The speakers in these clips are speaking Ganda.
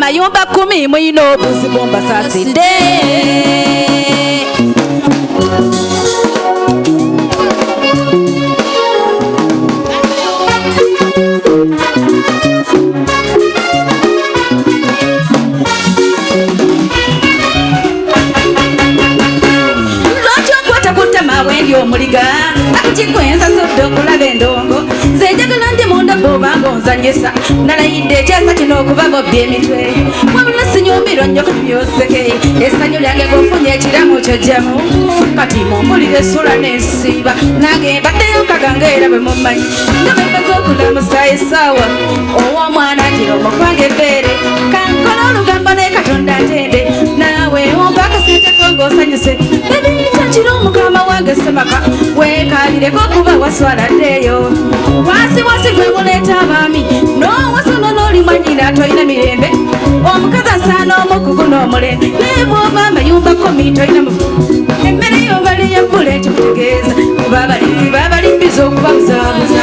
Bamayumba 10 muyina obuzibu mbasaasidde. Lwaki okwata ku ttama bwendi omuliga akukikwensa sodde okulaba endongo nze njagala ndi munda bw'obanga onzanyisa nalayidde ekyasa kino okuba bobbi emitwe wabula sinyumirwa nnyo kubyoseke essanyu lyange ng'ofunye ekiramu kyojjamu kati mumpulira essula n'ensiiba nange mbaddeyo nkaga era bwe mumanyi nga bwe mmaze okulamusa essaawa ow'omwana gira omukwanga ebbeere kankola olugambo ne Katonda ntende naawe ompa akasente ko ng'osanyuse ebiyita kiro mukama wange ssemaka weekaalireko okuba waswaladdeeyo wansi wansi gwe muleeta abaami n'owasano n'oli mwannyina tolina mirembe omukazi asaana omukugu n'omulembe naye bw'oba amayumba kumi tolina mufu emmere yobali yabbula ekikutegeeza kuba abalinzi babalimbiza okubabuzaabuza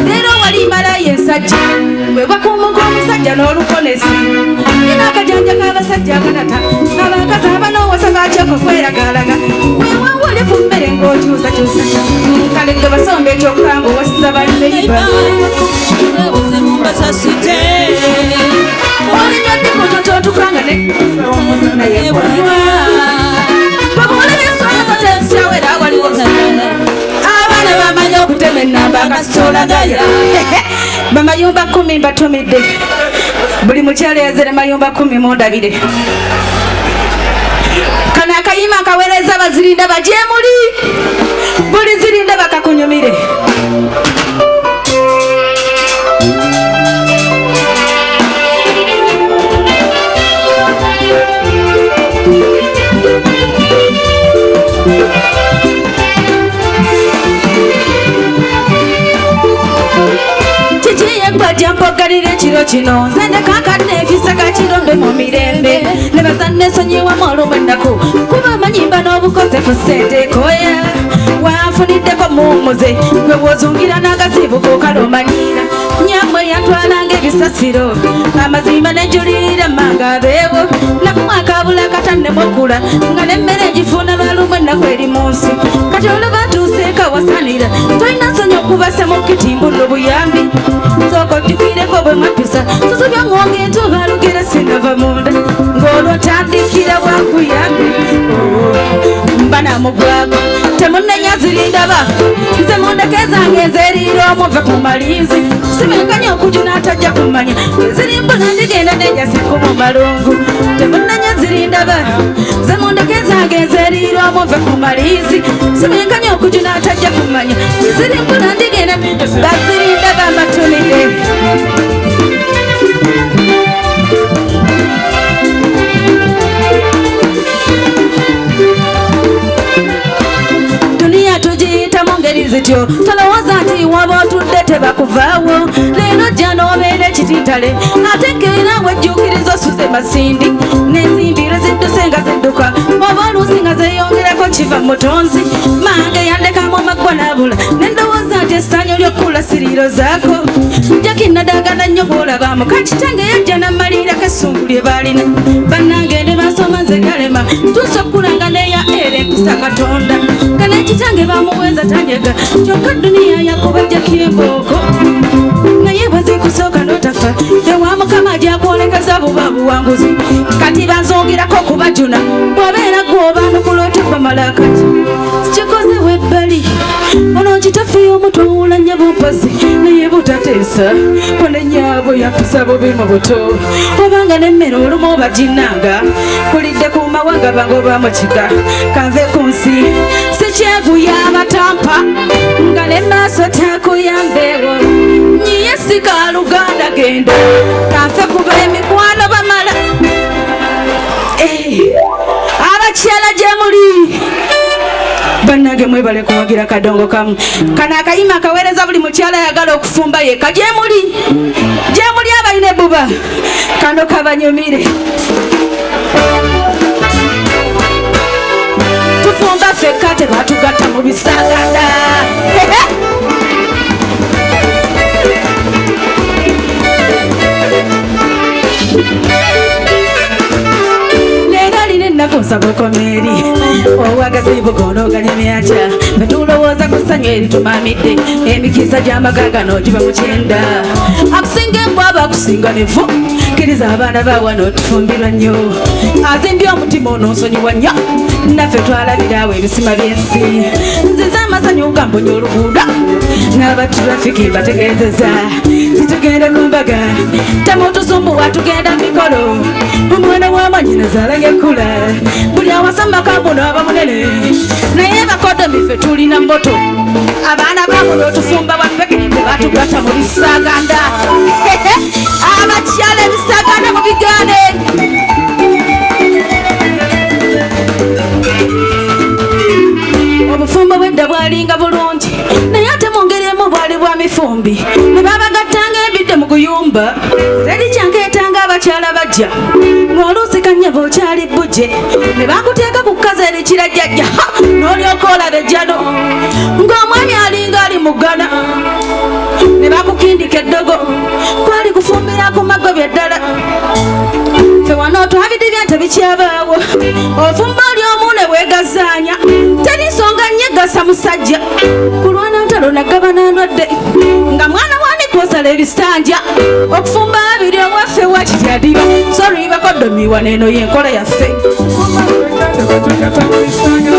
leero wali malayo ensajja bwe bakuumuka omusajja n'olukonesi nina akajanja k'abasajja akatata abakazi abanoowasa bakyoko kweragalaga weewaawo oli ku mmere ng'okyusakyusa kale gwe basomba ekyokka ng'owasiza banneiba olinywa dikutototukanga ne naye babuulebeswalakotensyawera waliwo abaana bamanyi okutema ennamba akasitolagaya bamayumba 10 mbatumidde buli mukyala yazere mayumba 10 mundabire kano akayima akaweereza bazirinda bagyemuli buli zirinda bakakunyumire. Jampogalira ekiro kino nze ndeka nefisa kakirombe mu mirembe ne basannesonyiwamu olumu ennaku kuba amanyimba n'obukosefu ssente koya wanfuniddeko muwummuze gwe bw'ozungira n'agazibu kokalomanyira nyammwe yantwalanga ebisasiro amazima nenjulirira manga abeewo nakumwaka abula katannemukula nga n'emmere ngifuna lwalumu ennaku eri mu nsi kati olaba ntuuseeko awasanira tolina nsonyi okubasa mu kitimbu n'obuyambi sooka ojjukireko bwe mwapisa tusobya ng'onga entuuba lugere sinava munda ng'olwo ntandikira bwakuyambi mba namugwako temunnenya zirindaba nze mundeke zange nzeriira omuve ku malinzi sibenkanya okujuna atajja kumanya zirimbula ndigenda nenjasiku mu malungu temunnenya zirindaba nze mundeke zange nzeriira omuve ku malinzi sibenkanya okujuna atajja kumanya zirimbula ndigenda bazirindaba mbatumidde. Zityo tolowooza nti waba otudde tebakuvaawo leero jja n'obeera ekitintale ate keera wejjuukiriza osuze masindi n'ensimbi lwe zidduse nga zidduka oba oluusi nga zeeyongerako kiva mutonzi mange yandekamu maggwa n'abula ne ndowooza nti essanyu ly'okkula siriiro zaako Jaki nadagana nnyo bw'olaba muka kitange yajja n'ammalirako essungu lye baalina bannange ne basoma nze galema ntuuse okkulanga n'eya era empisa Katonda nga n'ekitange bamuweeza tanyega kyokka duniya yakuba Jaki embooko naye bwe zikusooka n'otafa ewa Mukama ajakwolekeza buba buwanguzi kati banzongirako okubajuna bw'obeera gw'obaanukula otya bamala akati kikoze webbali ono kitaffe y'omutwawula nnyo bumpozi naye butateesa konenyaabwe yampisa bubi mu buto obanga n'emmere olumu obaginnanga kulidde ku mawanga bange oba mu kika kanve ku nsi sikyeguya abatampa nga ne maaso takuyambeewo nyiye sika luganda genda kanfe kuba emikwano bamala abakyala gye muli bannange mwebale kuwagira kadongo kamu kano akayima akaweereza buli mukyala ayagala okufumba yekka gye muli abalina ebbuba kano kabanyumire tufumba ffekka tebatugatta mu bisaganda. nsaba okoma eri owagazibu gonooganyumya atya fe tulowooza ku ssanyu eritumamidde emikisa gy'amaka gano giba mu kyenda akusinga embwa aba akusinga nevu kkiriza abaana bawano tufumbirwa nnyo azimbye omutima ono nsonyiwa nnyo naffe twalabiraawo ebisima by'ensi nziza amasanyu gambonya oluguudo n'abatrafiki mbategeezeza titugenda ku mbaga temutusumbuwa tugenda mikolo omwana wamanyina zaalaga ekkula buli awasa maka muno aba munene naye bakodomi ffe tulina moto abaana bamuno tufumba bwampeke tebatugatta mu bisaganda abakyala ebisaganda mu bigaane obufumbo bwedda bwalinga bulungi naye ate mu ngeri emu bwali bwa mifumbi ne babagattanga embidde mu guyumba teri kyankeetanga abakyala bajja ng'oluusi kannyabo okyali bbujje ne bakuteeka ku kkazi erikirajjajja n'olyoka olaba ejjano ng'omwami alinga ali mu ggana ne bakukindika eddogo kwali kufumbira ku magobya ddala ffe wano twabidibya nti bikyabaawo ofumba oli omu ne weegazaanya teri nsonga nnyo egasa musajja kulwana ntalo nagabana ndwadde nga mwana wani kwosala ebisanja okufumba abiri owaffe wakityadiba sorry bakodomiwa neno yenkola yaffe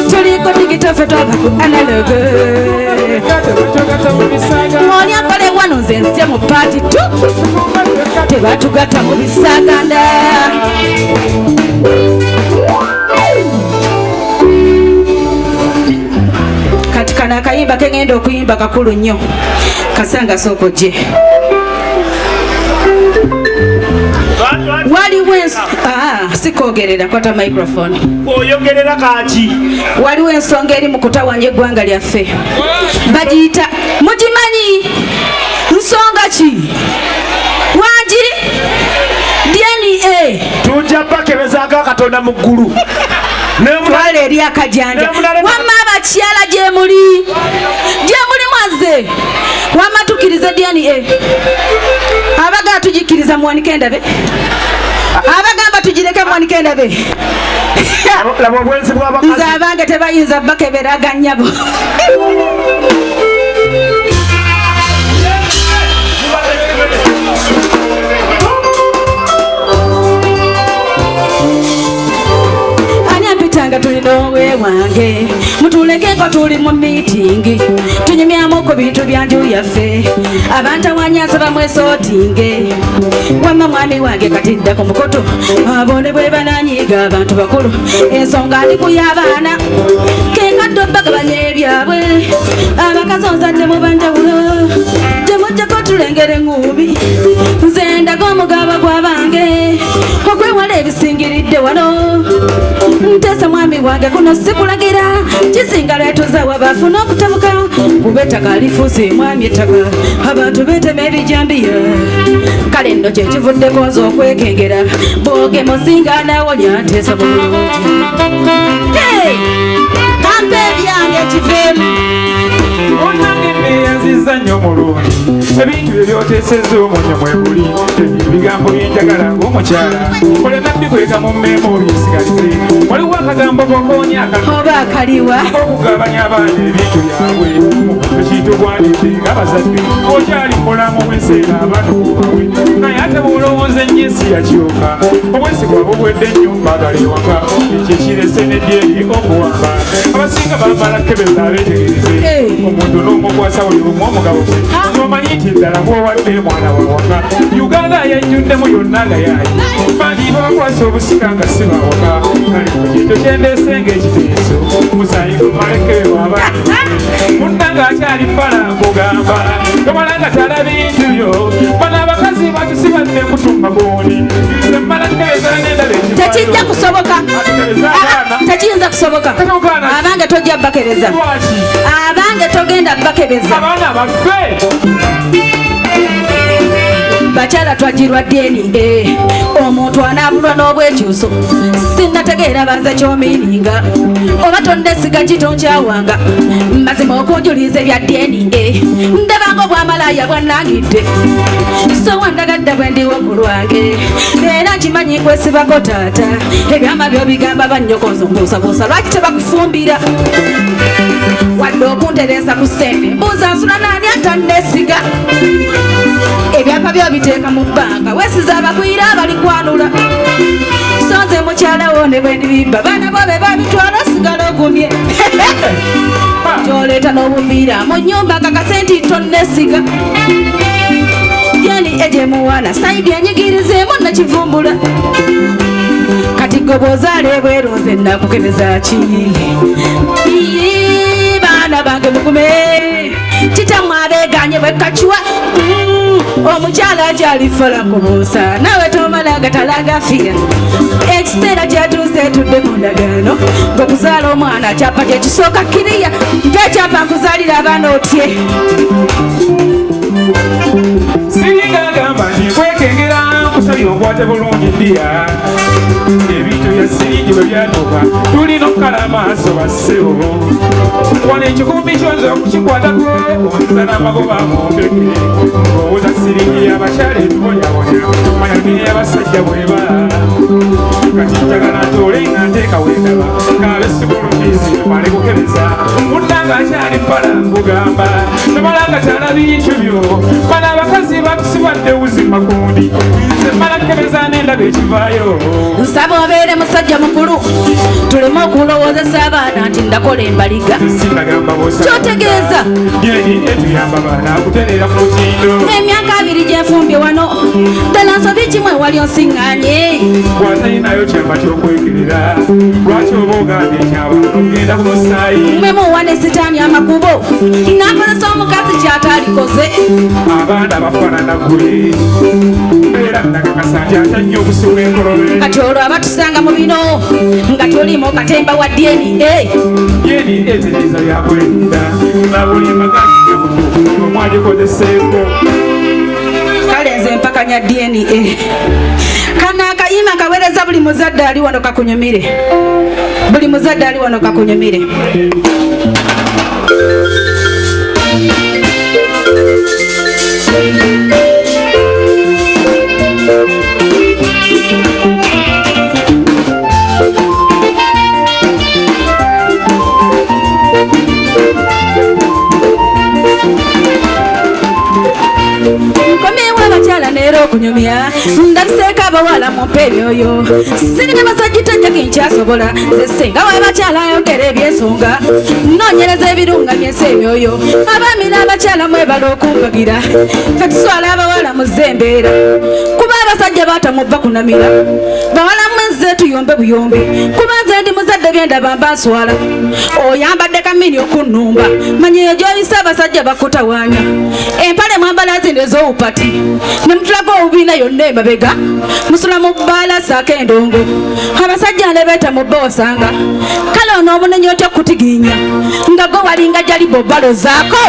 tuliko digito ffe twava ku analogue oli akola ewano nze nzija mu paati tu tebatugatta mu bisaganda kati kano akayimba kengenda okuyimba kakulu nnyo kasanga sooka ojje waliwo sikwogerera kwata microphone oyogerera kaki waliwo ensonga eri mu kutawanya eggwanga lyaffe bagiyita mugimanyi nsonga ki wangi DNA tujja bakebezaako akatonda mu ggulu twala eri akajanja wamma abakyala gyemuli gyemuli mwaze wamma tukkirize DNA abagala tugikkiriza muwanike endabe abagamba tugireke muwanike endabe laba obwenzi bw'abakazi nze abange tebayinza bakebera ganyabo ani ampitanga tulina owe wange mutulekeko tuli mu miitingi tunyumyamu ku bintu bya nju yaffe abantu awanyasa bamwesootinge wamma mwami wange kati dda ku mukutu abo ne bwe bananyiiga abantu bakulu ensonga ndi ku y'abaana kekadde bagabanya ebyabwe abakazi onzadde mu banjawulo temujjako tulengera eŋŋuubi nze ndaga omugaba gw'abange okwewala ebisingiridde wano nteesa mwami wange kuno sikulagira kisinga lwetuza wabafu n'okutabuka kuba ettaka lifuuse mwami ettaka abantu beetema ebijambiya kale nno kyekivuddeko nze okwekengera bwoge musinga nawonya nteesa bulungi kampe ebyange kiveemu Munnange neeyanzizza nnyo mulungi ebintu bye byoteesezza omunyo mwe guli ebyo ebigambo bye njagala ng'omukyala oleme bikweka mu mmeeme obyesigalize waliwo akagambo k'okoonya oba akaliwa okugabanya abaana ebintu byabwe ekitugwanidde ng'abazadde okyali mulamu w'ensi eno abantu kubawe naye ate bw'olowooza ennyo ensi yakyuka obwesigwa bubwedde ennyo baagala ewaka ekyo ekirese n'eddyeri okuwamba abasinga bamala kebeza abeetegereze omuntu n'omukwasa buli omu omugabo gwe n'omanyi nti ddala gwowadde mwana wawaka uganda yajjuddemu yonna nga yaayi bangi babakwasa obusika nga si bawaka kale ekyo kyendeese ng'ekiteeso omusaayi gumalekebwa abaana munnanga akyali fala nkugamba tomala nga tala bintu byo bano abakazi batusibadde kutumba gundi nze mmala kebeza nendaba tekijja kusoboka tekiyinza kusoboka abange tojja bakebeza abange togenda bakebeza abaana baffe bakyala twajirwa DNA omuntu anaabulwa n'obwekyuso sinnategeera banze kyomiininga oba tonnesiga kitonkyawanga mazima okunjuliza ebya DNA ndabanga obwamalaaya bwannangidde so wandagadde nedda bwe ndiwo ku lwange era nkimanyi nkwesibako taata ebyama byo bigamba bannyoko nze mbuusabuusa lwaki tebakufumbira wadde okuntereeza ku ssente mbuuza nsula naani atannesiga ebyapa byo biteeka mu bbanga weesiza abakwira abalikwanula so nze mukyala wo ne bwe ndibimba baana bo be babitwala osigala ogumye kyoleeta n'obupiira mu nnyumba kakase nti tonnesiga jeni ejemuwana saidi enyigirizeemu nakivumbula kati gwe bw'ozaala ebweru nze nakukebeza ki baana bange mugume kitammwe abeeganye bwekkacuwa omukyala akyali fala kubuusa nawe tomala gatalaga fiya ekiseera kyatuuse tudde ku ndagaano ng'okuzaala omwana kyapa kyekisooka kiriya mpa ekyapa nkuzaalira abaana otye Siringa agamba nti nkwekengera nkusabye okwate bulungi ddiya ebintu bya siringi bwe byatuuka tulina okukala amaaso bassebo wano ekikumbi kyonza okukikwatako onziza n'amagoba mu mpeke ng'owuza siringi y'abakyala etubonyabonya manya ddini y'abasajja bweba kati njagala ntoole nga nteeka wendaba kaabe sukulu fiizi tumale kukebeza munnange akyali ffala nkugamba tomala nga kyala bintu byo bano abakazi batusibadde wuzi makundi nze mmala kukebeza n'endaba ekivaayo nsaba obeere musajja mukulu tuleme okulowoozesa abaana nti ndakola embaliga sinagamba bw'osaba Kyotegeeza? Dyeni etuyamba baana kutereera ku mutindo emyaka abiri gyenfumbye wano ddala nsobi kimwe wali onsiŋŋaanye bw'atalinayo kyama ky'okwekerera lwaki oba ogambye ekyabaana okugenda ku musaayi mwe muwa ne sitaani amakubo nakozesa omukazi kyataalikoze abaana bafaanana gwe mbeera nakakasa nti ate nnyo obusi bw'enkolobe kati olwo abatusanga mu bino nga tulimu katemba wa dna dyeni etereeza byakwerinda na buli mbaga omu agikozeseeko kale nze mpakanya dna kano akayima kaweereza buli muzadde ali wano kakunyumire buli muzadde ali wano kakunyumire nkomyewo abakyala neera okunyumya ndabiseeko abawala mumpe emyoyo sirina basajja tajjako nkyasobola nze singa w'abakyala ayogera ebyensonga nnoonyereza ebirungamya ensi emyoyo abaami n'abakyala mwebala okumbagira ffe tuswala abawala muzze embeera kuba abasajja baatamubba kunamira bawala mmwe nze tuyombe buyombi kuba nze ndi muzadde byendaba mba nswala oyambadde kamini okunnumba manya eyo gy'oyise abasajja bakutawaanya empale mwambala zino ez'obupati ne mutulaga obubiina yonna emabega musula mu bbaala saako endongo abasajja ne beeta mu bba osanga kale onoomunenya otya okutigiinya nga gwe walinga jalibo balozaako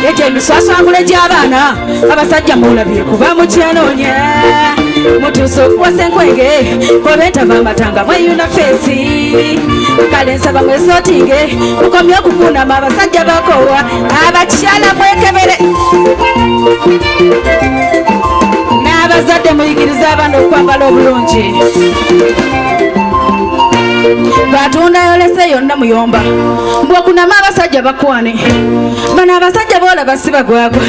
egyo emiswaswangule gy'abaana abasajja mulabye kuba mukyanoonya mutuuse okuwasa enkwenge oba entava amatanga mweyuna feesi kale nsaba mwesootinge mukomye okukunama abasajja bakoowa abakyala mwekebere n'abazadde muyigirize abaana okwambala obulungi batunda yolese yonna muyomba bwokunama abasajja bakwane bano abasajja boolaba si bagwagwa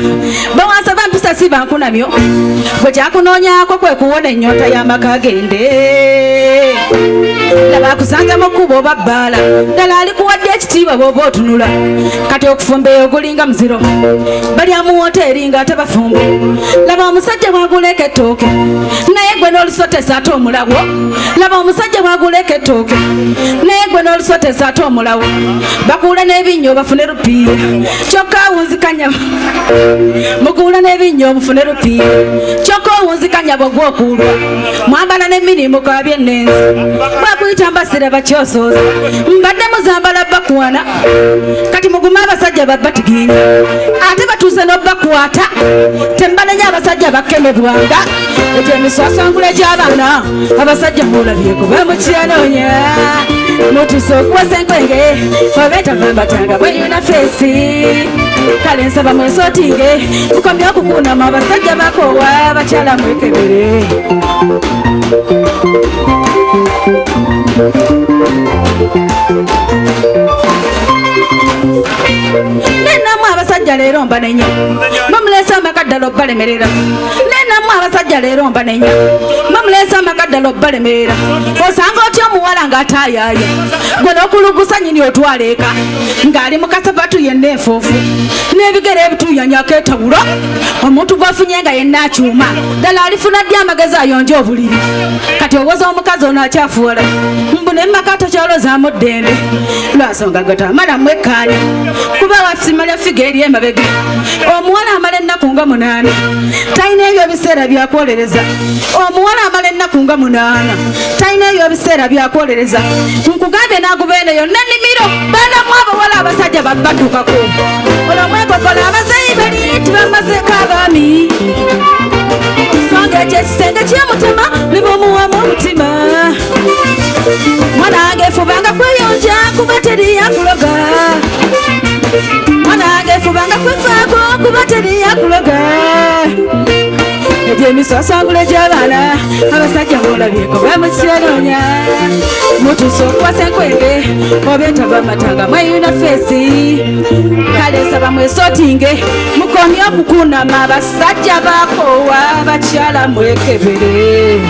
bawansa bampisa si bankunamyo gwe kyakunoonyaako kwe kuwona ennyonta y'amaka gende laba akusanze mu kkubo oba bbaala ddala alikuwadde ekitiibwa bw'oba otunula kati okufumba eyo gulinga muziro balya mu woteeri nga ate bafumba laba omusajja bw'aguleeka ettooke naye gwe n'olusotesa ate omulawo laba omusajja bw'aguleeka ettooke naye gwe n'olusotesa ate omulawo bakuula n'ebinnyo bafune lupiiya kyokka awunzikanya mukuula n'ebinnyo mufune lupiiya kyokka owunzikanya bwogwokuulwa mwambala n'emirimu kaabye ennenzi bwakuyita mbasira bakyosooza mbadde muzambala bakuwana kati mugume abasajja babatiginya ate batuuse n'obakwata tembanenya abasajja bakemebwanga egyo emiswaswangula gy'abaana abasajja mulabye kuba mukyanoonya mutuuse okuwasa enkwenge obeetava mbatanga bweyuna feesi Kale nsaba mwesotinge mukomye okukunama, abasajja bakoowa, abakyala mwekebere. Nenamu abasajja leero mbanenya, bamuleese amakaddala obbalemerera. Nenamu abasajja leero mbanenya, bamuleese amakaddala obbalemerera. Osanga otya omuwala ng'ataayaaya, gwe n'okulugusa nyini otwala eka ng'ali mu kasapatu yenna enfuufu n'ebigere ebituuyanya akeetawula. Omuntu gw'afunye nga yenna akyuma ddala alifuna ddi amagezi ayonje obuliri? Kati owoza omukazi ono akyafuwala mbu ne mumaka tokyalozaamu ddembe lwansonga gwe tamala mwekkaanya kuba wasimala figa eri emabega. Omuwala amala ennaku nga 8 talina ebyo biseera byakwolereza. Omuwala amala ennaku nga 8 talina ebyo biseera byakwolereza. Nkugambye n'agubeene yonna ennimiro baanamu abawala abasajja babbadukako olwo mwekokola abazeeyi bali tibamazeeko abaami. Songa ekyo ekisenge ky'omutima ne bw'omuwamu omutima. Mwana wange fubanga kweyonja kuba teri yakuloga. Mwana wange fubanga kwefaako kuba teri yakuloga. Egyo emisasangula egy'abaana abasajja boolabyeko bamukyaloonya mutuuse okuwasa enkwenge oba entava amatanga mweyuna feesi. Kale nsaba mwesotinge mukomye okukunama, abasajja bakoowa, abakyala mwekebere.